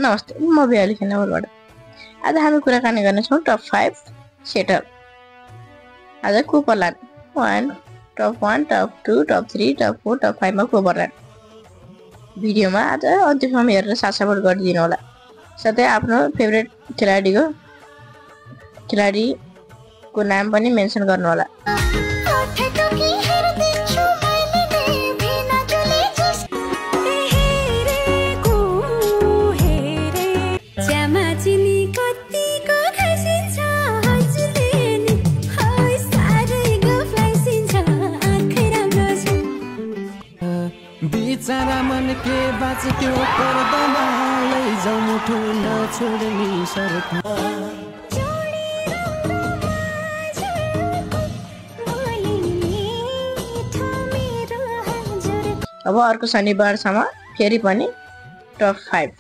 नमस्ते, म बिहाली खनालबाट। आज हामी कुराकानी गर्नेछौँ टप 5 सेटअप। आज को पर्ला 1 top 1 top 2 top 3 top 4 top 5 मा को पर्ला भिडियोमा आज अन्तिमसम्म हेरेर साथ सपोर्ट गरिदिनु होला। साथै आफ्नो फेभरेट खेलाडीको नाम पनि मेन्सन गर्नु होला। बिचारा मन के बाँच्यो पर्दामा लैजाऊ मुठो नछोड्ने शर्त। अब अर्को शनिबारसम्म फेरि पनि टप 5